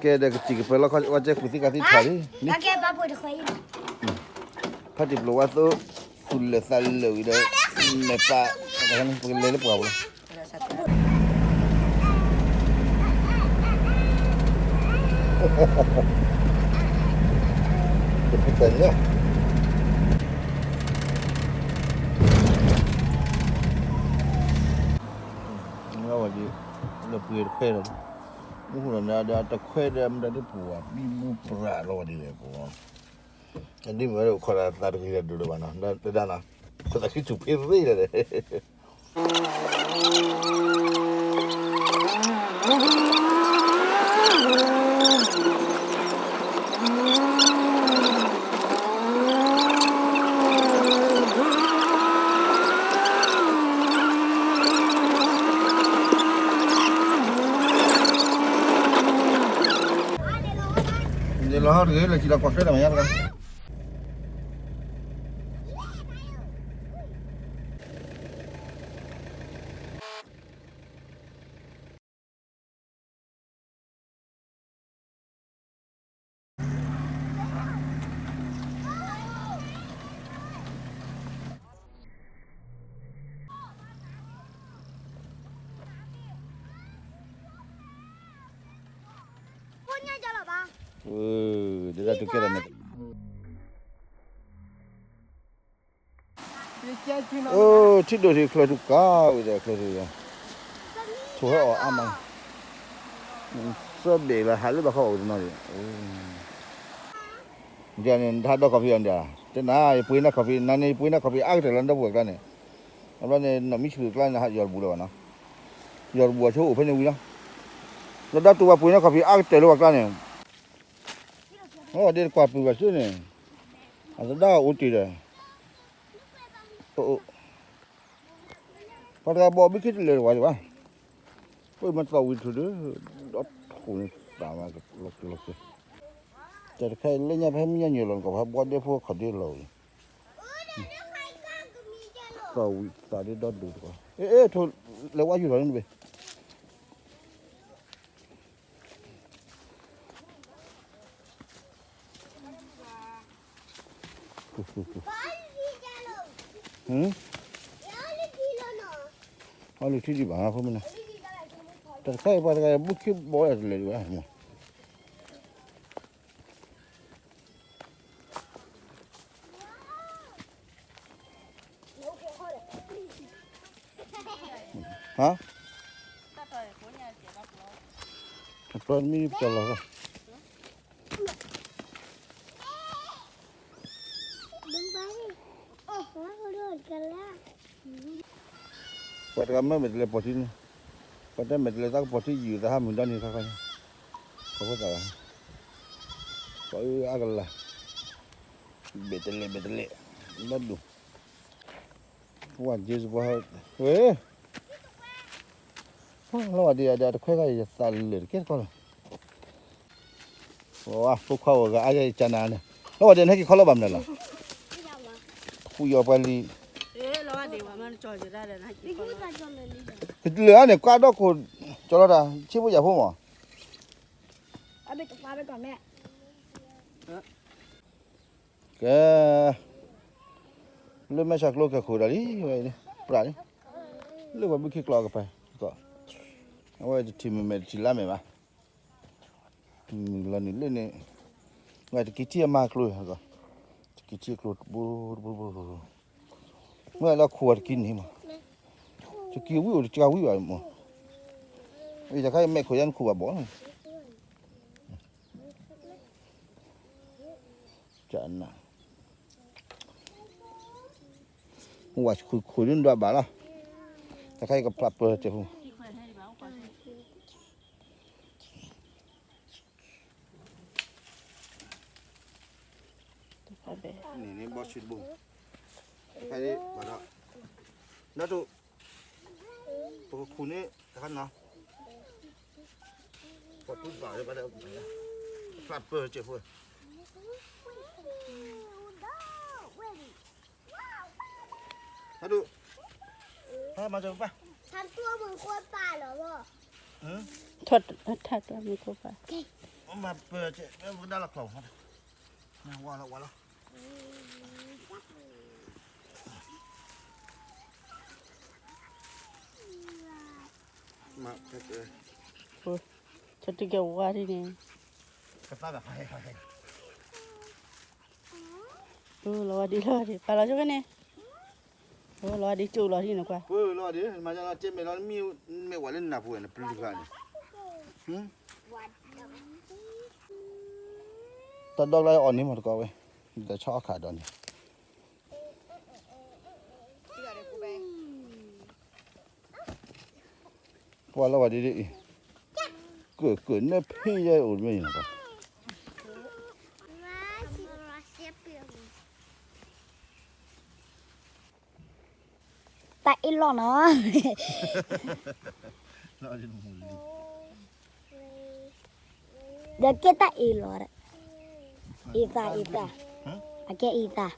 ကဲဒီးကစံၣ်ကပၢၤလီၤခီ ဝဲကဲကူၣ်သံကသံထီၣ်လံ, ဖးတံၢ်ပျိၢ်ဝဲသိ သူၣ်လၢာ်သးလၢာ်ဝံၤဒီး မဲာ်ပာ် ပကလဲၤလၢပှၢ်ပူၤလီၤ. လီၤဝဲဒ် လၢပှ့ၤတခွဲဒီး မ့ၢ်ဃိဒီးတခွဲဒီး မ့ၢ်တၢ်တပူၤဘၣ် ဘံဘူပြးလီၤဝဲဒ်လဲၣ်ပူၤ, ဒ်မ့ၢ်ခိးဒီးသးတဂ့ၤဒီးဒိၣ်လၢၤဘၣ်နီၤ တဒၣ်နီၤ ခိးသးခံဆူၣ်ဖ့ရ့ဒီး ဒ်လီၤဟီၣ်တဂ့ၤ လၢခံလီၤကွၢ်ချၢဒီးမၤညါတဂၤ ဒ်တၢ်တူၢ်ကဲထီၣ်န့ၣ် အိၣ်ထံဒိၣ်ထံချၢထူၣ်ကါဝံၤဒီး ချၢထူၣ် ထိၣ်ဟဲအီၣ်အါမး, သၢဘ့ၣ်လၢဟးလၢဘၣ်ခီအီၣ်ဝဲတနီၤဒံး, ယန့ၣ် တၢ်ဒီခီၣ်ဖံးအီၤဒံး, တဲနၤ ယပှ့ၤန့ၢ်ခီၣ်ဖံး နၤန့ၣ် ယပှ့ၤန့ၢ်ခီၣ်ဖံးအါကတၢၢ်လၢဒီပုၢ်ဝဲၢ်ကျါန့ၣ်, အဘျီန့ၣ် နီၢ်မံဆူၣ်ကျါန့ၣ် ယီၢ်တဘူၣ်လၢၤဘၣ်နီၤ, ယီၢ်တဘူၣ်အဆိအိၣ်ဖဲန့ၣ်ဝံၤလီၤ, လၢဒီတူၢ်ဘၣ်ပှ့ၤန့ၢ်ခီၣ်ဖံးအါကတၢၢ်လၢပှၤကျါန့ၣ် အဝဲဒၣ်တကွၢ်ပၢၢ်ဘၣ်ဆၢန့ၣ်, အသဒါအိၣ်တ့ၢ်ဒီး, ပှၤတဂၤဘီဘံခ့တလၢာ်တဝၤဒံးဘၣ်, ပမ့ၢ်သီၣ်ဝံၤထူၣ်ဒီး, ဒီးထူၣ်န့ၣ်သးမးလီၤက့ၤလီၤက့ၤ, တၢ်တခါလၢညါဖဲမုၢ်ညါညိၣ်လီၤနကီၢ် ဖဲဘှီဒဲဖိခီၣ်ဒဲလီၤဝံၤ, သီၣ်ဝံၤသးဒ်ဒီဒူၣ်တကီၢ်, အ့ၣ် အ့ၣ် ထိၣ်လဲၤဝါယူၢ်ထီၣ်န့ၣ်တဘ့ၣ် အီၤလၢထံဒံးဘၣ်ဖိမ့ၢ်နီၤ, တၢ်တခါအံၤပှၤတဂၤဘုခ့ဘီတလဲၤဒံးဘၣ်, ဟါ, တမံၤပကလီၤ, ပှၤတဂၤမ့ၢ်မဲာ်တလဲၤပီၢ်ထံန့ၣ်, ပှၤတမဲာ်တလဲၤသးကပီၢ်ထံယုာ်သးဟးမုၢ်ဒီနံၤခါခါန့ၣ်, ပှၤဖိသၣ်ဂၤ, ပှၤအၢအါကလၤ, ဘ့ၣ်တလဲၤဘ့ၣ်တလဲၤ, လီၤဒိၣ်, ပှၤက့စပှၤ, ဝဲ လီၤဝဲဒ်အံၤဒီးတခွဲခါအံၤ ယသးလၢာ်တကဲတကီၢ်လီၤ, ဖိခွါဝဲဂၤအါယၤယကနၤန့ၣ်, လီၤဝဲဒ်နဟဲက့ၤခီလီၤဘၣ်မနုၤလီၤ, ဃုယီၤပှၤလံ, ကတလၢာ်အါန့ၣ် ကွၢ်ဒီခိၣ်, ကၠီလီၤတၢ် ဆ့ဖိယာ်ဖိမး ကဲ, လၢမဲာ်ဆှးကျိကဲခိၣ်ဒီးလံ, ဝဲ, ပြးလံ, လၢပှၤဘုခ့ကျီကပၤ, အဝဲတထံၣ်မုၢ်မဲာ်တထံၣ်လါမဲာ်ဘၣ်, မုၢ်လီၤနုာ်လၢန့ၣ်, ဝဲတကံထံၣ်အမါကျိ, တကံထံၣ်အကျိတဘိတဘိတဘိ, မ့ၢ်လၢခိၣ်အတကံန့ၣ်မး, တကံဝံအိၣ်တကံဝံဘၣ်မး, အတခါအံၤမဲာ်ခိၣ်ယါနခိၣ်ဘၣ်ဘီၣ် ကနၣ်, ဝဲခိၣ်ခိၣ်ဒ်ဒွးဘၣ်လီၤ, တခါအံၤကဖျးပၢၢ်စဲးဖိ, န့ၣ်န့ၣ်ဘီဆံတဘိ, တခါအံၤဘၣ်ဒီး, နတိၢ်, ပကခူၣ်န့ၣ်တခါနီၤ, ပှၤတူၢ်ဘၣ်လၢဘၣ်ဒီး, ဖျးပၢၢ်စဲးဖိ ဟဲဒူၣ်, ဟဲမၤစၢၤပၢ်, ထါတူၢ်မုၢ်ခိၣ်ပၢ်လီၤ, ထါတူၢ်မုၢ်ခိၣ်ပၢ်, မၤပၢၢ်, ပကဒါလီၤချီၣ်, ဝါလီၤ, ဝါလီၤ. ဆီတကဲဝါဒ်န့ၣ်, လီၤဝါဒ်လီၤဒ်, ပာ်လီၤဆိကန့ၣ်, လီၤဝါဒ်ကၠိလီၤဒ်န့ၣ်ကွၢ်, လီၤဒ်, မ့ၢ်ဝဲလၢနၢ်ပူၤဝဲန့ၣ် ပလုၢ်ဂၤန့ၣ်, တၢ်ဒီကလါအီၣ်န့ၣ်မ့ၢ်တကီဝဲ, တၢ်ဆီအီၣ်ခးဒီးန့ၣ် ပှၤလၢဝဲဒ်အံၤ, ကၢၢ်ကၢၢ်နဲဖ့ယဲအိၣ်တမ့ၢ်နီၤ, တၢ်အ့ၣ်လိာ်နီၤ, ဒီးကဲတၢ်အ့ၣ်လိာ်, အ့ၣ်သၣ်အ့ၣ်သၣ်, အကဲအ့ၣ်သၣ်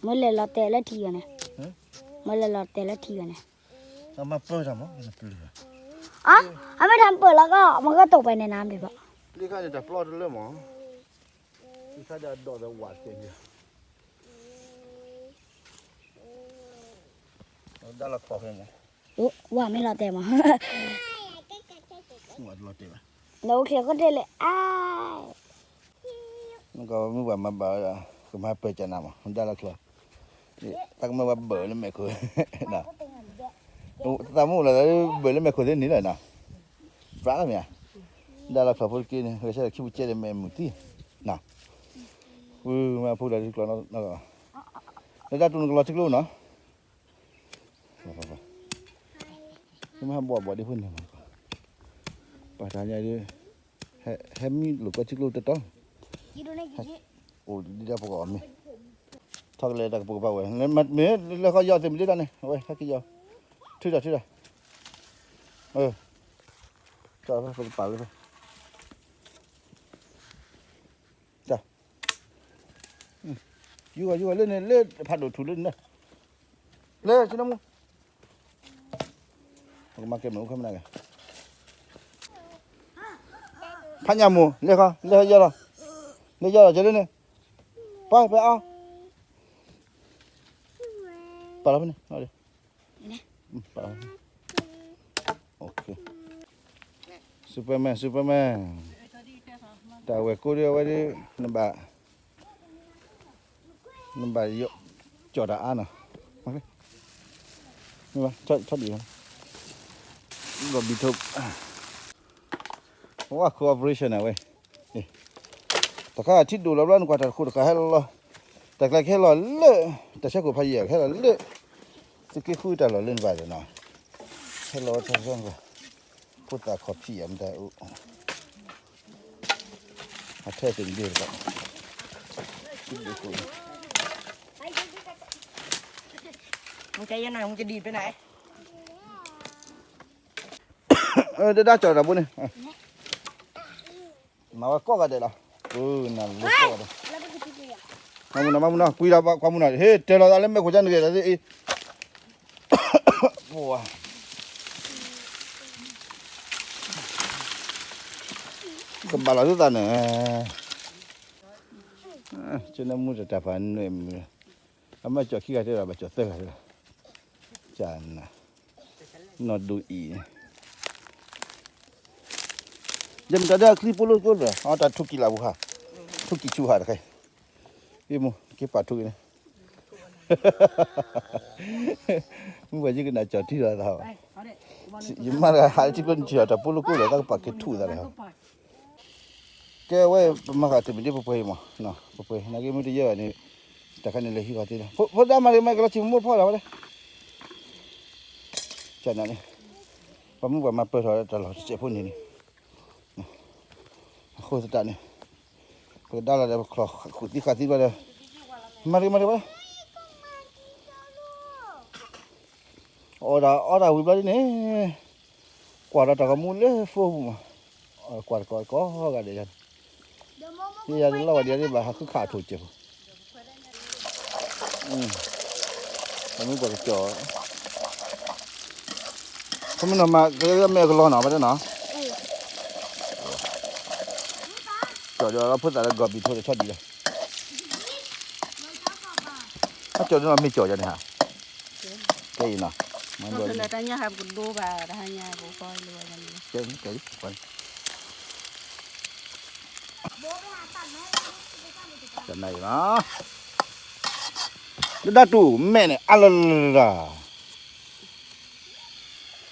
မ့ၢ်လဲၤလီၤတဲာ်လၢထံဂၤန့ၣ်, မ့ၢ်လဲၤလီၤတဲာ်လၢထံဂၤန့ၣ်, အမ့ၢ်တၢ်ပၢၢ်လီၤကီး မ့ၢ်ကတိၤပှဲၤန့ၣ်နၤမ့ၢ်ဘၣ်, လံခါန့ၣ်တၢ်ပျီတလၢမး, လံခါဒီးဒီးဝးကဲ, ဝါမ့ၢ်လီၤတဲာ်မး, နအိၣ်ချ့ခိၣ်တဲလဲၣ်, မုၢ်ပှၤမၤဘၣ်ဝဲဒၣ်, ကမၤပၢၢ်ကနၤမး ဒါလီၤချီၣ်, တၢ်ကမၢဝဲဘၢၣ်လၢမဲာ်ခိၣ်, တၢ်မုၢ်လီၤ ဘၢၣ်လၢမဲာ်ခိၣ်သ့န့ၣ်လီၤနီၤ, ပြးလီၤမ့ၢ်ဧါ, ဒါလီၤချီၣ်ဖိတက့ၢ်န့ၣ် ဂဲၤဆၢထၢၣ်ခံပူၤကဲဒီးမဲာ်မုာ်သံ, ဝုမၤဖူလၢ်တကျီ, လၢတၢ်တူၢ်နကလီၤထံကျိနီၤ မ့ၢ်ဟဲဘှီၣ်ဘှီၣ်ဒ်ဖိန့ၣ်မး, ပှၤတၢ်ညါဒ်, ဟဲမံလိာ်ကွဲထံကျိတတီ, အိၣ်ဒ်ဒၣ်ပကအီၣ်မ့ၢ်, ထီၣ်ကလဲၤတၢ်ကပိာ်ကပၤဝဲ, မ့ၢ်လၢဃီယီၤသ့ၣ်မံၤဒ်တၢ်န့ၣ် အဝဲဟဲက့ၤယီၤ, ထုးဒီးထုးဒီး, ပကပာ်လၢဖဲ တၢ်, ယူၤဂီၤယူၤဂီၤလၢန့ၣ် လၢဖးဒိၣ်ထူၣ်လၢန့ၣ်, လၢဆ့နမူ, ပကမၤကဲမ့ၣ်အူခဲမနၤဂ့ၤ, ဖးညၣ်မိၢ် လဲၤဃီ လဲၤယီၤလီၤ, လဲၤယီၤလီၤကဲလၢန့ၣ်, ပှၤဖဲအီၤ, ပာ်လီၤဖဲန့ၣ်, ပာ်လီၤဖဲန့ၣ်, Superman Superman, တၢ်ဝဲၢ်ကိးဒ်အဝဲဒ်, နဘၣ် နဘၣ်ယီၤ, ကၠီၣ်တၢ်အါနီၤ, ဆီဒံး, ဘီဘံထိ, ဝါ cooperation န့ၣ်ဝဲ, တခါထံဒိၣ်လီၤဘျီ နကွၢ်တၢ်တခိၣ်တဃာ်ဟဲလီၤလီၤ, တၢ်ကျဲကဟဲလီၤလၢ, တၢ်ဆၢခိၣ်ဖးယံာ်ကဟဲလီၤလၢ, သုးက့ဃုတၢ်လီၢ်လၢနဘၣ်ဒီးနီၤ, ဟဲလီၤထီၣ်, ဖိသၣ်ခီၣ်ဖံးယၤမတၤအိၣ် အထဲသ့ၣ်ဒ့ၣ်တဘၣ်, မူကယနမူကဒံးပန တဒါကၠီၣ်တၢ်ဘိန့ၣ်, မၤဝဲကိးဂၤဒဲးလီၤ, နၤလၢကိးဂၤဒဲး, မၤမူနီၤ မၤမူနီၤ ကွံာ်လီၤကွၢ်မူနီၤ ဟ့ၣ်တဲလီၤသးလၢမဲာ်ခိၣ်ကန့ၣ်ဂ့ၤဒီးအံၤ ကဘၣ်လီၤသုသးန့ၣ်, ကနၣ်မူတတၢ်ဖးနွဲၣ်မုာ်, အမ့ၢ်ကၠီၣ်ခံဂၤတဲလီၤဘၣ်ကၠီၣ်သၢဂၤ, ကနၣ်, နီၢ်ဒူအံၤ, ယမတၤဒၣ်ချံပိလိာ်ကိၣ်လၢ အတၢ်ထူကံၣ်လၢပူၤခါ, ထူကံၣ်ဆူဟးတခါ, အံၤမိၢ်က့ၤပာ်ထူကံၣ်န့ၣ် မုၢ်ပှၢ်ယကနၣ်ကၠီၣ်ထံလီၤသးဘၣ်, ယမါတဂၤဟးလၢထံကျိနထံၣ်အီၤတၢ်ပိလိာ်ကိၣ်လၢ တၢ်ကပာ်က့ၤထူသးတဂၤ, ကဲဝဲပမၤဃာ်တမံၤဒ်ပပှဲၤအံၤမး, ပပှဲၤ နာ်က့မ့ၢ်တယဲၢ်ဘၣ်န့ၣ်, တၢ်ခါန့ၣ်လဲၤဟံးဃီၤတ့ၢ်လီၤ, ဖိဒၣ်မၤတဂ့ၤမၤကလီၤဆံမိၢ်ဖီၣ်လီၤဝဲ, ကနၣ်န့ၣ်, ပှၤမုၢ်ပှၢ်မၤပၢၢ်ထီၣ်တၢ်လီၢ်တစဲးဖိန့ၣ်န့ၣ် အဃိသတးန့ၣ် ပကဒါလီၤဒီးပချီၣ်ဃုာ်သံဃာ်သံဘျီဒီး မၤတဂ့ၤမၤတဂ့ၤဘၣ်, အီၣ်တၢ်အီတၢ်ဝံၤဘျီဒ်န့ၣ် ကွၢ်ဒီးတၢ်ဂီၤမူလၢ phone ပူၤမး, ကွၢ်တကိးကိးဂၤဒဲးယၤ, ယၤတလီၤဝဲဒ်ဘၣ်ဟးဃုခးအထိၣ်စဲးဖိ အ မ့ၢ်ပှၤကကၠီၣ်, ခီမ့ၢ်နီၤမး ကဲမဲာ်ကလီနီၤ ဘၣ်တဲနီၤ, ကၠီၣ်ဒီးလီၤဖိသၣ်လၢကီၢ်ပံၤထိတဆီဒံးလီၤ, အကၠီၣ်ဒီးနီၤ မ့ၢ်ကၠီၣ်ယၤန့ၣ်ဟါ, ကဲအံၤနီၤ, မ့ၢ်ဘၣ် တၢ်ညၣ်ဟးပကဒိဘၣ် တၢ်ညၣ်ပကီၢ်လၢဝဲန့ၣ် ကဲအံၤနီၤ, လၢဒၣ်တူၢ်မဲာ်န့ၣ် အလီၢ်လၢ်လၢ်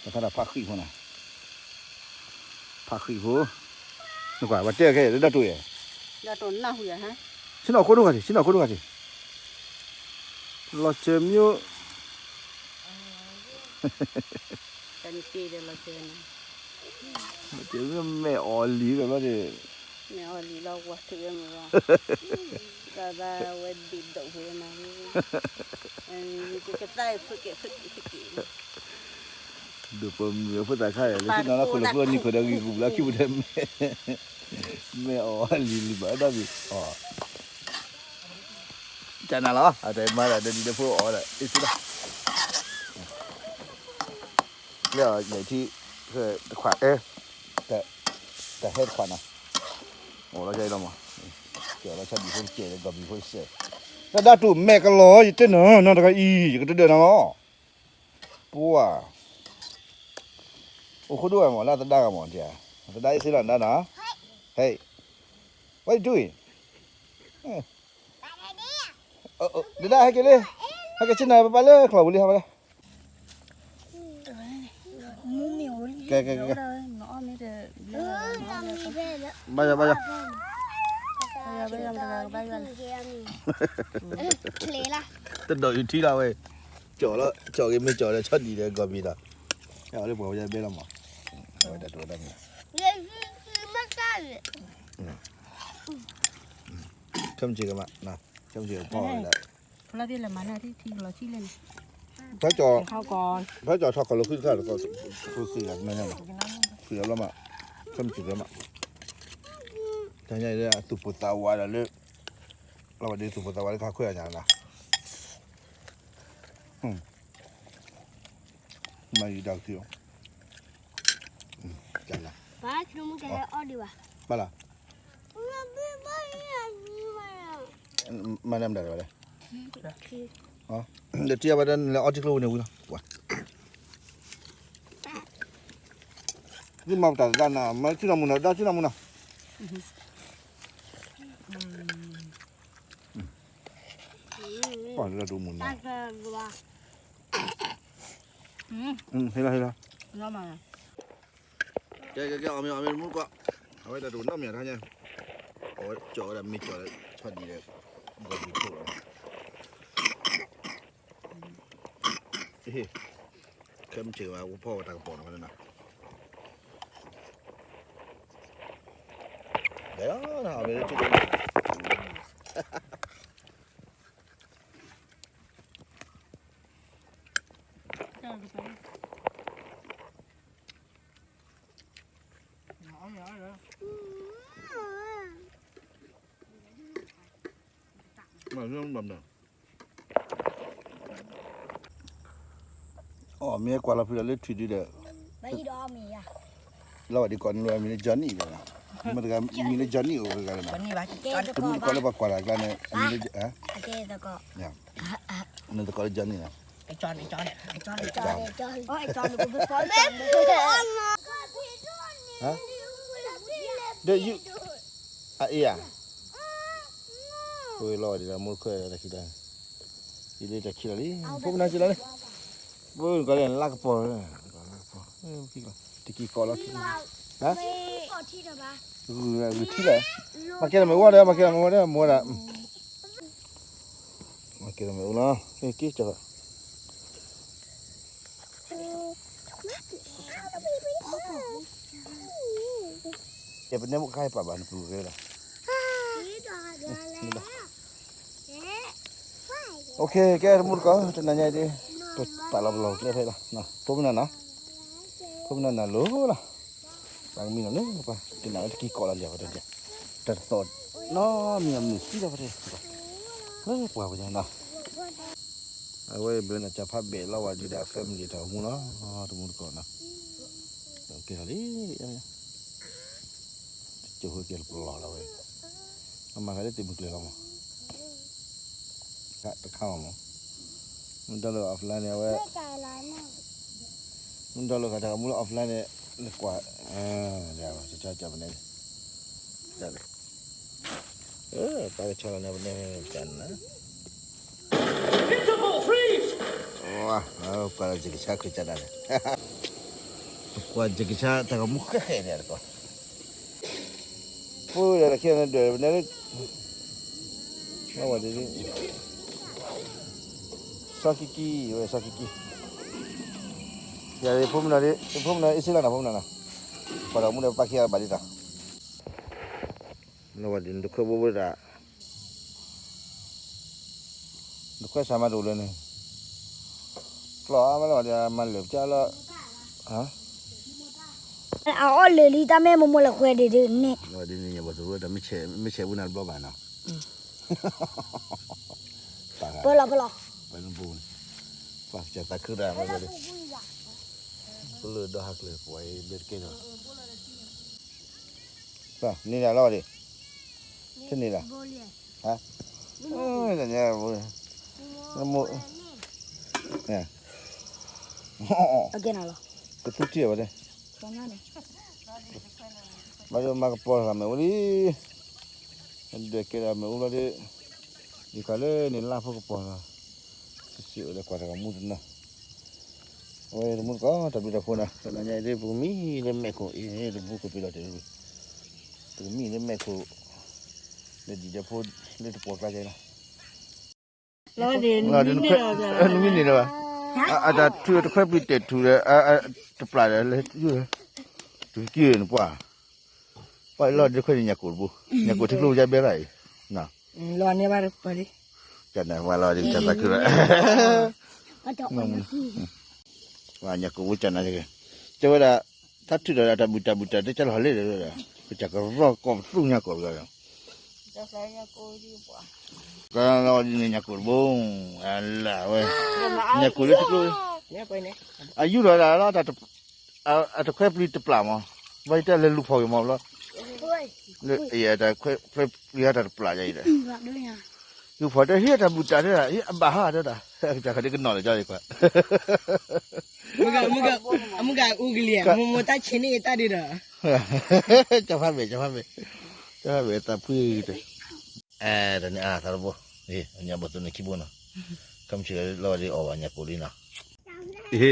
တခါဒီးဖးဃံးဖိနီၤ, ဖးဃံးဖိ, နကွၢ် ပှၤတဲခဲအံၤ လၢဒၣ်တူၢ်ယဲၢ်, ဆ့ၣ်နီၤခိၣ်ဒိၣ်ဂၤထံး ဆ့ၣ်နီၤခိၣ်ဒိၣ်ဂၤထံး, လီၤစၢၤမ့ၢ် လီၤစၢၤမ့ၢ်မဲာ်အီၤလံဒီးဘျီန့ၣ်, မဲာ်အီၤလံလီၤ ဝဲထုးဝဲမ့ၢ်လီၤ, ဒီးဝဲဒံးဒိးဖဲမး, ကကသၣ်ဖုက့ၤဖုက့ၤဖုက့ၤ ဒိးပမုာ်ဖိသၣ်ခါယၤ လၢဆ့ၣ်နီၤလၢခိၣ်လီၤကျိနံၤခိၣ်ဒီးဂံၢ်ကူၣ်ဘျီခံပူၤတဲမဲာ်, မဲာ်အီၤလံလံဘၣ်ဒီးဘံၣ်အီၤ, ကနၤလီၤ အတမၤဒီးဒ်ဒီးဖိအီၤဒီး အ့ၣ်စ့လီၤ, လၢယထံၣ် တခွးအဲ တဟဲတခွးနီၤ, အိၣ်လီၤကလီၤမး, ကဲလီၤဆီဒံးဖိတကဲးဒီး ဂီၤဘံၣ်ဖိတစဲး, တၢ်ဒၣ်တူၢ်မဲာ်ကလီၤ ယတဲနၤနီတဂၤအံၤ ယကတဒၢးနၤလီၤ, ပှၤ အိၣ်ခိၣ်ဒိၣ်ဝဲမး လၢသဒါဂၤမး သဒါအ့ၣ်စ့လီၤနၤနီၤ, ဟဲ what you doing? ဒဒၣ်ဟဲက့ၤလံ, ဟဲက့ၤဆ့ၣ်နီၤပပၢ်လၢချီၣ်ပူၤလံ ဟဲဝဲလၢ, ကဲကဲကဲ, ဘါယွၤဘါယွၤ, တဒီးယူၤထံလီၤဝဲ, ကၠီၣ်လီၤ ကၠီၣ်က့ၤမ့ၢ်ကၠီၣ်ဒီး ဆီဒံးဒီး ဂီၤဘံၣ်ဒီး, အဝဲလၢပှၤဝဲဘဲလီၤမး, အဝဲတၢ်တိၤဝဲဒၣ်မ့ၢ် ခဲမုၢ်ဆ့ၣ်ကမး, ခဲမုၢ်ဆ့ၣ်ကဖီၣ်ဝဲဒၣ်, ဖဲကၠီၣ်ထီၣ်ခီၣ်လီၤဃံတခါ, ဃံဂၤမ့ၢ်ညါ, ဃံဂၤလီၤမး, ခဲမုၢ်ဆ့ၣ်ကမး, တၢ်ညါအံၤလၢအသူၣ်ပိၢ်သးဝးဒီးလၢ, လီၤဝဲဒ်သူၣ်ပိၢ်သးဝးလၢခါခွဲအညါလီၤ, မၤယံၤတၢ်ကသံၣ်, ဘၣ်လီၤ, မၤနၢၤမတၤတဂၤလဲၣ်, ဒီးထံအဘၣ်ဒီးနလဲၤအီထံကျိဝံၤန့ၣ်ဝံၤလီၤ, သုမၤပတၢ်သဒါနၤ မၤထံနီၤမူနီၤ ဒါထံနီၤမူနီၤ, ပှၤလၢဒိၣ်မူနီၤ, ဟ့လီၤဟ့လီၤ, ကဲကဲကဲ အီၣ်မ့ၤအီၣ်မ့ၤမူကီၢ်, အဝဲတၢ်ဒိၣ်နီတမံၤတခါညါ, အဝဲကၠီၣ်ဝဲဒၣ်မ့ၢ်ကၠီၣ်လၢဆီဒံးဒီး, ဂီၤဘံၣ်ခိၣ်လီၤ, ခဲမုၢ်ဆ့ၣ်ဝဲ ဖီၣ်ဝဲတၢ်ကပီၤနီၤဝဲဒၣ်နီၤ, ကဲလီၤနီၤ အီၣ်မ့ၤလၢထံဒိၣ်န့ၣ် အီၣ်မ့ၤကွၢ်လီၤဖုးဒီးလၢထွံၣ်ဒုဒီး, လီၤဝဲဒ်ကိးနွဲမံၤလၢ Johnny ဒီး, မ့ၢ်တဂၤမံၤလၢ Johnny အိၣ်တဂၤလီၤနီၤ, တမ့ၢ်တကိးလၢပှၤကွၢ်တၢ်ကျါန့ၣ်, မံၤလၢ, နသကိးလၢ Johnny နီၤ, ဒီးယုၢ်, အအ့ဧါ, ဝဲလီၤဝဲဒ်ဒီးမိၢ်ခွဲးတၢ်ခံတၢ်, ယလၢတၢ်ခံလီၤလံ, ဖိပနၢ်စ့လီၤလံ, ဖိနကီးလၢလါကပီၤ, တကံကီးလီၤ, ဂုာ်ထံလီၤ, မၤကဲထီၣ်မ့ၢ်ဝဲဒီး မၤကဲထီၣ်မ့ၢ်ဝဲဒီး မၤဝဲဒၣ် မၤကဲထီၣ်မ့ၢ်အိၣ်လီၤ, က့ၤကၠီၣ်, ယပနဲမူခါယပာ်ဘၣ်နပူၤကဲလီၤ, OK ကဲတမူတကိး တနၤညါအံၤဒ်, ပပာ်လီၤပလီၢ်ကျဲဖဲလီၤ, ဖိမနၤနီၤ, ဖိမနၤနၤလိၤလီၤ, ပှၤကမံနီၤလၢပှၤ တနၤဝဲတကံကီးလီၤလံၤပှၤတဲ, တၢ်တသီၣ်, နီၤမံၤအမုၢ်သံလီၤပှၤတဲ, လၢပှၤပှၤညါနီၤ, အဝဲဘျၢနၤကၢ်ဖးဘဲးလီၤဝဲဒ်ဒီး family တၢ်အိၣ်မူလီၤ, တမူတကိးနီၤ, ကဲထီၣ်လံ, ကၠိဃိကဲလၢပလီၢ်လီၤဝဲ, အမၤဃာ်လၢတ့ၢ်မုၢ်ကျဲၤလီၤမး, တခါမးမး, မ့ၢ် download offline န့ၣ် အဝဲ, မ့ၢ် download ဃာ်တၢ်ဂီၤမူလၢ offline န့ၣ်, နကွၢ်, တၢ်ကၢပနဲ, ပှၤကဆီလီၤန့ၣ်ပနဲ, တၢ်န, Interval three. ကွၢ်လၢ Jackie Chan ခရံာ်ကၢဒၣ်န့ၣ်, ပကွၢ် Jackie Chan တၢ်ဂီၤမူဃဲဃဲန့ၣ်တကီၢ်, ပှၤလၢခံန့ၣ်ဒွဲၣ်ပနဲလၢ, စီၤကံကံ, ဝဲစီၤကံကံ, ယၤဖိမနုၤ, ဖိမနုၤ အ့ၣ်စ့လၢနၤ ဖိမနုၤနီၤ, ပှၤတၢ်ဂီၤမူဒီးပပၢ်ခံဂၤဘၣ်ဒ်တၢ် လီၤဝဲဒ်န့ၣ် တခွဲဘိဘိတၢ်, တခွဲစးမၤတအိၣ်လၢန့ၣ်, ကျီၢ်အါမးလီၤဝဲဒ်မၤလၢာ်ပကၢလီၤ, အအီၣ်လၢာ်လံ တၢ်မ့ၢ်မိၢ်မိၢ်လဲၤဃဲဒ့ဒ့န့ၣ်, ဝဲဒ်န့ၣ် ညၣ်ဘီၣ်သရူး တၢ်မ့ၢ်ဆဲးပူနၤတဘျီဘၣ်နီၤ, ပၢလီၤပၢလီၤ, ပၢနပူန့ၣ်, ပၢ်ကစၢ်သးခုတၢ်မ့ၢ်ဝဲဒ်, ပလၢၢ်ဒီဟးကျၢၤပှၤအံၤဘဲတကဲဒီး န့ၢ်ဒၣ်လီၤဒံး, တန့ၢ်ဒၣ်, ကသူထံၣ်ဝဲဒၣ်, ဘၣ်ဒီးမၤကပီၤတဂၤမ့ၢ်အိၣ်လံ, ဒွဲၣ်ကဲဒီးမ့ၢ်အိၣ်ဘျီဒီး, ယခီလၢန့ၣ်လၢဖိကပီၤလီၤ, ကစံးအိၣ်ဒီးကွၢ်တၢ်ဂီၤမူတနီၤ အဝဲတမူတကိး တၢ်ဘျုးတၢ်ဖှိၣ်နီၤ တနၤညါအံၤဒ် ပကမံလၢမဲာ်ခိၣ်အံၤန့ၣ် တမူကပ့ၤလီၤတၢ်, ပကမံလၢမဲာ်ခိၣ် လၢဒံၣ်ဒီးဖိ လၢတပှီၢ်ကျါကဲနီၤ, နမံန့ၣ်လၢၤဘၣ်, အတၢ်ထုးတခွဲပျံၤတဲာ်ထူဒီး တပျၢ်ဒီးလၢ တုၤကံၢ်နပှၢ်, ပှၤလီၤဒ်တခွဲန့ၣ်ညၣ်ကိၣ်တဘိ, ညၣ်ကိၣ်ထံကျိယါဘဲရၣ်အံၤ, လီၤန့ၢ်ဘၣ်တပှၢ်လံ, ကနၣ်ဝဲလီၤဒ်ကသးခုလီၤ ညၣ်ကိၣ်ဝဲကနၣ်, တဲဝဲဒၣ်, တၢ်ထုးထီၣ်ဒၣ်တၢ်ဘုၣ်တၢ်ဘုၣ်တၢ် တကလီၤဟီၣ်လၢဒီး, ပတၢ်ကရီကီၢ်ပသူညၣ်ကိၣ်လီၤ, ကလီၤဒ်န့ၣ်ညၣ်ကိၣ်တဘိ, အလၢဝဲ, ညၣ်ကိၣ်လၢထံကျိ, အယူၢ်ထီၣ်ဒၣ်လီၤ, အတခွဲပျံၤတပျၢ်မး, ဘၣ်ယတဲလဲၤလူၤဖီၣ်က့ၤမးဘျီ, တခွဲပျံၤတပျၢ်ယၤအံၤဒီး, လူၤဖီၣ်တဲဟ့ၣ်တၢ်ဘုၣ်တၢ်တဲဒၣ် အဘၣ်ဟီတဲဒၣ်, တၢ်ခါဒ်ကနီၤလၢၤကီလံကွၢ် မုၢ်ဂၤအူကလံၤ, မိၢ်မိၢ်တၢ်ဆံးန့ၢ်တၢ်ဒ်ဒီး, ကဖးမဲာ် ကဖးမဲာ်, ကဖးမဲာ်တၢ်ဖှံ, အဲ တၢ်န့ၣ်အါသးတဘိ, ညၣ်ဘီၣ်သူန့ၣ်ခံဘိနီၤ, ခမဆံးလီၤဒ်အီၣ်ဘၣ်ညၣ်ကိၣ်လံနီၤ, ရ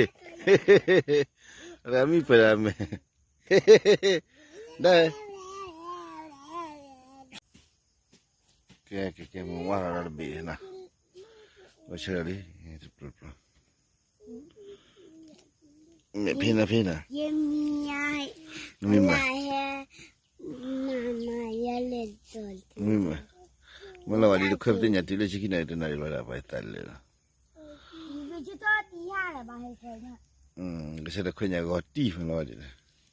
မံပၢၢ်ဒၣ်မဲာ်, ဒ် ကဲ ကဲ ကဲ မ့ၢ်ဝါထီၣ်ဒီးတဘ့ၣ်နီၤ, ဝဲဆၢလံ, တပျီပျီ, မ့ၢ်ဖဲနၤဖဲနၤ, မ့ၢ်မး, မ့ၢ်မး, မ့ၢ်လီၤဝဲဒ်တခွဲပသ့ၣ်ညါတုၤလၢဆံခံနၣ်ရံၣ်တနၣ်ရံၣ်လီၤဒၣ်ပှၤသးလၢာ်လီၤ, ကစၢ်တခွဲညါဂီၤတံၢ်ဖဲလီၤဝဲဒ်,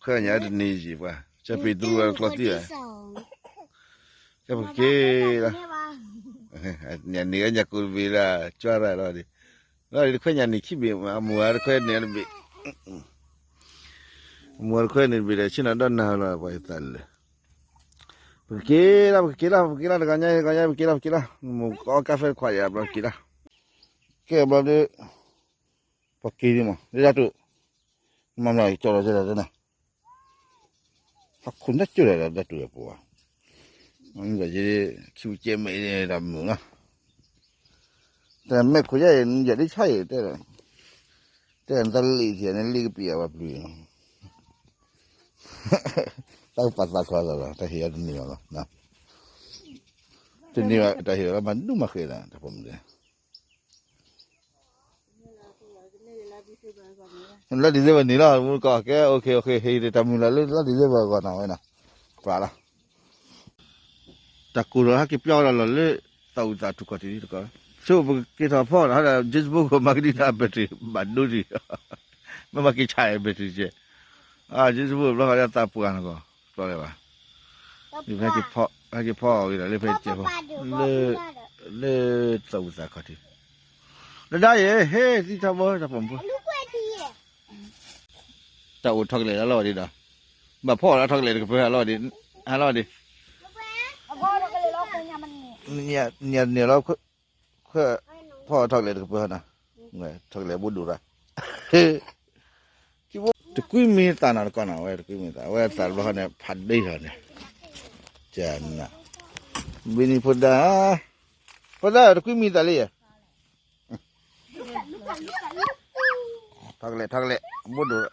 ခွဲညါတန့ၢ်ယံၤပှၤ, ကၠီၤပ့းတရူးအကျီသံၣ်ဘၣ် ကဲပက့ၤလီၤ, ညၣ်န့ၢ်အညၣ်ကိၣ်တဘ့ၣ်လၢ ကၠီရၣ်လီၤဒ်, လီၤဒ်တခွဲညၣ်န့ၢ်ခံဘ့ၣ် အမိၢ်အတခွဲန့ၢ်တဘ့ၣ်, အမိၢ်အတခွဲန့ၢ်တဘ့ၣ်ဒီး ဆ့ၣ်နီၤဒီနၤလီၤ ပှၤသးလၢာ်, ပကက့ၤလီၤ ပကက့ၤလီၤ ပကက့ၤလီၤ တဂီၤညါ တဂီၤညါ ပက့ၤလီၤ ပက့ၤလီၤ, မိၢ်အီၣ်ကါဖဲတခွးယၤ ဘျီက့ၤလီၤ, ကဲဘျီဒီး ပှၤက့ၤဒ်မး လၢတၢ်တိၢ်, မၤမၤကၠီလီၤကၠီလီၤတနီၤ, ဟးခိၣ်နၢ်ကၠိလီၤတၢ်တိၢ်ပဝါ, မ့ၢ်ဘၣ်ယခံကဲမဲာ်တၢ်မုာ်လီၤ, တၢ်မဲာ်ခိၣ်ယါအံၤ ယၤဒ်ဆါအံၤ တဲ, တဲနတၢ်လံၣ်ထံၣ်န့ၣ် လံၣ်ကပံာ်အဝဲပျုၤ, တၢ်ကပာ်သးခွါလီၤလီၤ တၢ်ဟ့ၣ်အီၤတန့ၢ်အီၤလီၤ, တန့ၢ်ဘၣ်တၢ်ဟ့ၣ်အီၤလီၤ မၤဒူမၤဃဲၤလီၤ တၢ်ပိာ်မုၣ်တဲ လါ December န့ၣ်လီၤ မူကီၢ် ကဲ okay okay ဟ့ၣ်တၢ်မုၢ်လၢ်လၢလါ December အဂီၢ်နီၤဝဲနီၤ, ပှၤလီၤ, တၢ်ကိၢ်လီၤ ဟဲက့ၤပျီဒီးလီၤလၢ သးအုးသးထူၣ်ခီၣ်ထံးတကီၢ်, ဆိပကက့ၤထီၣ်ဖီဒီး ဟဲဒီး James Bond မၤကဒံနီၤ battery ဘၣ်ဒိဒံး, မ့ၢ်မၤက့ၤဆါ battery ကဲ, James Bond ဘျီဃီဒီးသးပှၢ်နီၤကီၢ် ပျီလဲၤဘၣ်, ဟဲက့ၤဖီအီၤဂ့ၤဒီးလၢဖဲကဲဖိ, လၢ လၢသးအုးသးခီၣ်ထံး, တဒါယဲ ဟဲသံထီဘီတၢ်ပိာ်မုၣ်ဖိ, တၢ်အိၣ်ထီၣ်ကလဲာ်လီၤဝဲဒံးဒီး, ဘၣ်ဖီၣ်လီၤထီၣ်ကလဲာ်တကပၢၢ်ဟးလီၤဝဲဒံး, ဟးလီၤဝဲဒံး, န့ၣ်လီၤ, ဖီၣ်ထီၣ်ကလဲာ်တကပၢၢ်ဟးနီၤ, ထီၣ်ကလဲာ်တဘိဒိၣ်ရၣ်, တကွံမံသးနီၤတကီၢ်နီၤ အဝဲတကွံမံသး အဝဲသးတဘျီဃီန့ၣ် ဖးဒိၣ်ထီၣ်န့ၣ်, ကနၤ, ဘံနံၤဖိဒါ, ဖိဒါတကွံမံသးလံယဲ ထီၣ်ကလဲာ် ထီၣ်ကလဲာ် ဘိၣ်ဒိၣ်,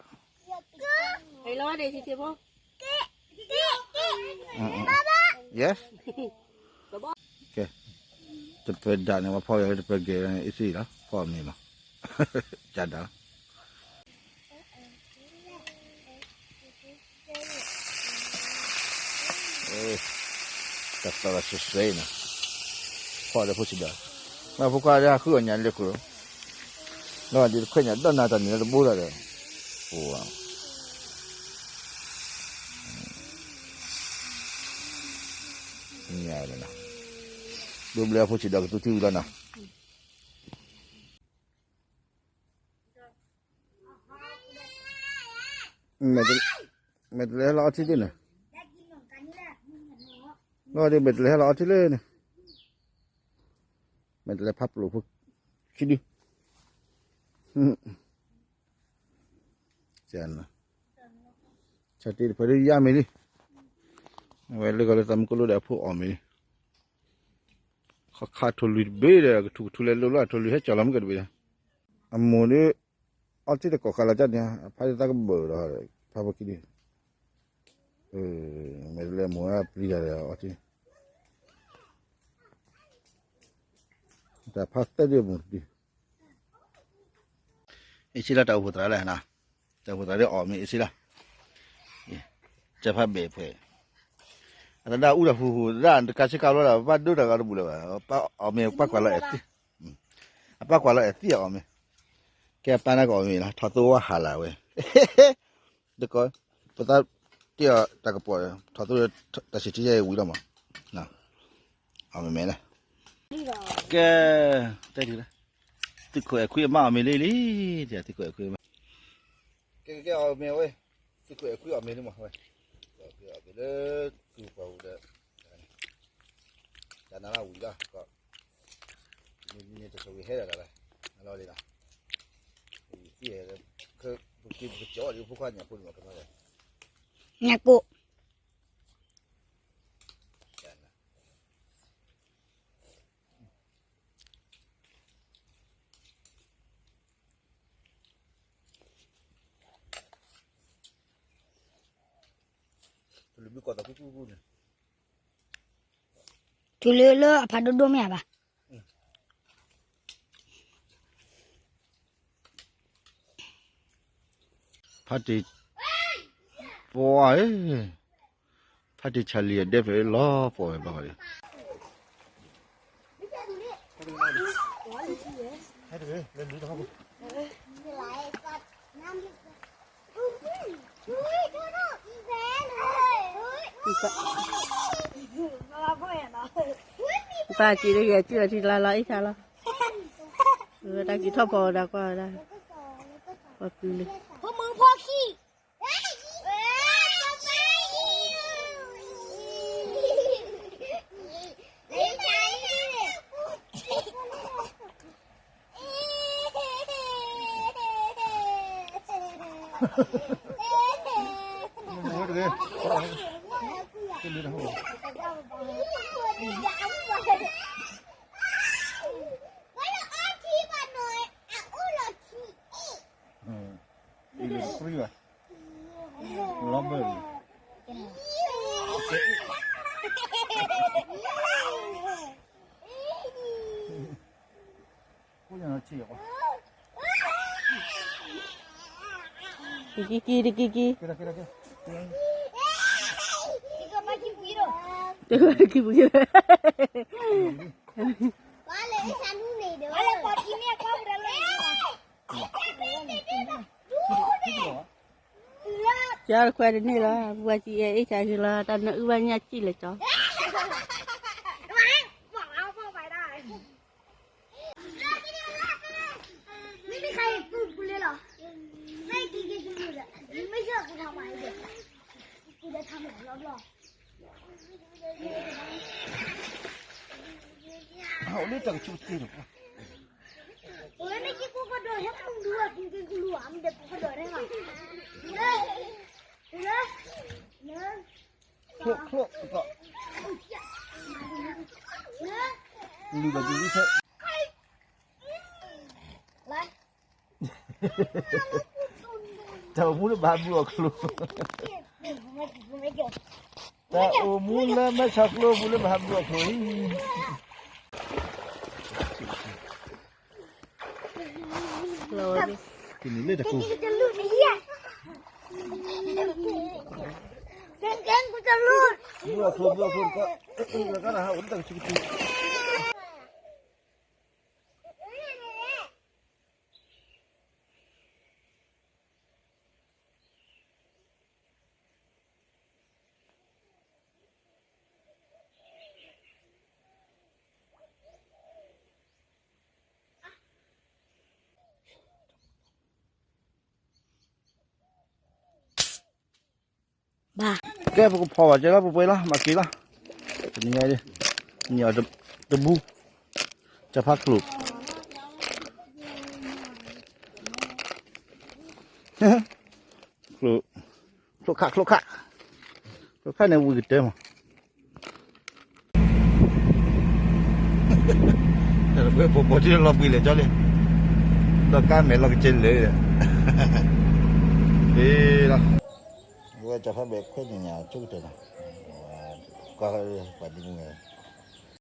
yes, ကဲ, တပၢၤဒၣ်န့ၣ် ပှၤဖီၣ်ယၤလၢတပၢၤဂဲၤန့ၣ် အ့ၣ်စ့ၣ်လီၤ ဖီၣ်အီၤမ့ၤမး, ကဒါလီၤ တၢ်သီၣ်လီၤစဲးစဲးနီၤ, ဖီၣ်ဒီးဖိဆံးဒီး, မ့ၢ်ဖိခွါဒီးဟးဃုအီၣ်ညါလၢခိၣ်, လီၤဒ်တခွဲးညါဒီးနၤတၢ်န့ၣ်လၢတဘိသးဒီး, အိၣ်, ညါန့ၣ်နီၤ, ဒိဘျၢဖိဆံးဒီးကသူထံဝံၤလီၤနီၤ. မဲာ်တလဲဟဲလီၤအီထံသ့ၣ်န့ၣ်, လီၤဒ်မဲာ်တလဲဟဲလီၤအီထံလၢန့ၣ်, မဲာ်တလဲဖးပျိၢ်ဖိ, ခံဒု, ဆၢတ့ၢ်တဖၢဒ်ယါမ့ၢ်လံ, အဝဲလၢဂီၤလၢသးမုၢ်ကလိဒီးအဖိအီၣ်မ့ၤလံ, ခီခါထိၣ်လွံၢ်တဘ့ၣ်ဒီး ကထူၣ်ကထူလဲၤလိၤလီၤ ထိၣ်လွံၢ်ဟဲကၠီၤလီၤမ့ၢ်ကတဘ့ၣ်ဒီး, အမိၢ်ဒီး အီထံတကိးဃာ်လီၤကၢ်န့ၣ် အဖါသးကဘၢၣ်ဒီး ဖါဖိခံဒု, မဲာ်တလဲမိၢ်ဝဲပျံၤတၢ်ဒီးအီထံ, တၢ်ဖါသၢဒုအမိၢ်တဒု, အ့ၣ်စ့လီၤတၢ်အိၣ်ဖှိၣ်သရၣ်လၢ, တၢ်အိၣ်ဖှိၣ်သရၣ်ဒ်အီၣ်မ့ၤအ့ၣ်စ့လီၤ, ကၢ်ဖးဘဲၣ်ဖှဲး, အတၢ်ဒၣ်အူတၢ်ဖှူဖှူသရၣ် တကးဆ့ကၤဘျီဒီး ပဘၣ်ဒိတၢ်ဂီၤတဘူၣ်လၢၤဘၣ်, အီၣ်မ့ၤပှၤကွၢ်လီၤအဲၣ်သံ, အပှၤကွၢ်လီၤအဲၣ်သံအီၣ်မ့ၤ, ကဲပၢ်နၤကအီၣ်မ့ၤလီၤ ထီၣ်သိဝါဟးလၢ်ဝဲ တကီ, ပသးတ့ၢ်အီၤတၢ်ကပီၤ ထီၣ်သိတၢ်ဆံၣ်ထံယဲၢ်ဝံၤလီၤမး, အီၣ်မ့ၤမဲာ်လၢ, ကဲ, တဲဒ်လၢ, သုးခိၣ်အဲၣ်ခွံအမါအီၣ်မ့ၤလံလံ, သုးခိၣ်အဲၣ်ခွံအမါ, ကဲကဲအီၣ်မ့ၤဝဲ, သုးခိၣ်အဲၣ်ခွံအီၣ်မ့ၤလံမးဝဲ, အီၣ်မ့ၤလၢ, သုးပှၢ်ပူၤဒီး, တၢ်နးလၢဝံၤလီၤ, မ့ၢ်တဆိၣ်ဂ့ၤဟဲဒၣ်လီၤ, လီၤဒ်လီၤ, ပက့ၤပကကၠီဒ်ဖိခွါညၣ်ဖိန့ၣ် မ့ၢ်ကနီၤ, ညၣ်ကိၣ် တုၤလၢလၢအဖးဒိၣ်ဒိၣ်မ့ၢ်ဧါဘၣ်. ဖါတံၢ်, ပှၤ, ဖါတံၢ်ဆၣ်လံၤအဒဲဖျၢၣ်လီၤပှီၢ်ဝဲဘၣ်ဃီဒီး ပၢ်က့ၤလၢယဲၢ်စုအထံကျါလီၤ အ့ၣ်ခါလီၤ, တၢ်က့ၤထီၣ်ဖီဝဲဒၣ်ကွၢ်ဝဲဒၣ်, ပှၤပျံၤလံ တကံကံ တကံကံ, တကံကံ, ကၢ်တခွဲးတန့ၢ်လီၤ ပှၤစံးအဲၣ်အ့ၣ်ဆါက့ၤလီၤ တၢ်နၢအုၣ်ဘၣ်ညၣ်စံၣ်လၢကၠီ တၢ်ကဆိကတ့ၢ်ဒီး ချိၣ်ချိၣ်ကီး လူၤဘၣ်ဒ်ဝံၤထဲ တၢ်အိၣ်မူလၢဘၣ်ဟးဘုအီၣ်ချိၣ်, တၢ်အိၣ်မူလၢမဲဆီၣ်ကျိပူၤလၢဘၣ်ဟးဘုအီၣ်ချိၣ်အံၤ, ကန့ၣ်လၢတကိး ဘုအီၣ်ချိၣ် ဘုအီၣ်ချိၣ်တကီး, ကနၣ်ဟးအိၣ်လၢတၢ်ကဆိကတ့ၢ် ကဲ ပကဖီၣ်ဘၣ်ကဲလီၤ ပပှဲၤလီၤ မၤက့ၤလီၤ, တနံၤညါအံၤ နံၤအီၤတဘူ, တၢ်ဖးချိၣ် ချိၣ်ခး ချိၣ်ခး, ချိၣ်ခးန့ၣ်ဝံၤကတၢၢ်မး, တၢ်တပှဲၤဖိဖိထံလီၤဘှံးလဲၣ်ကၠီလံ, ဒီးကါမဲာ်လီၤကစဲးလၢာ်, လီၤ, ဝဲကၠီဖးဘဲးခွဲးညါညါဆိကတၢၢ်လီၤ, ကီၢ်ပှၤဒ်မုၢ်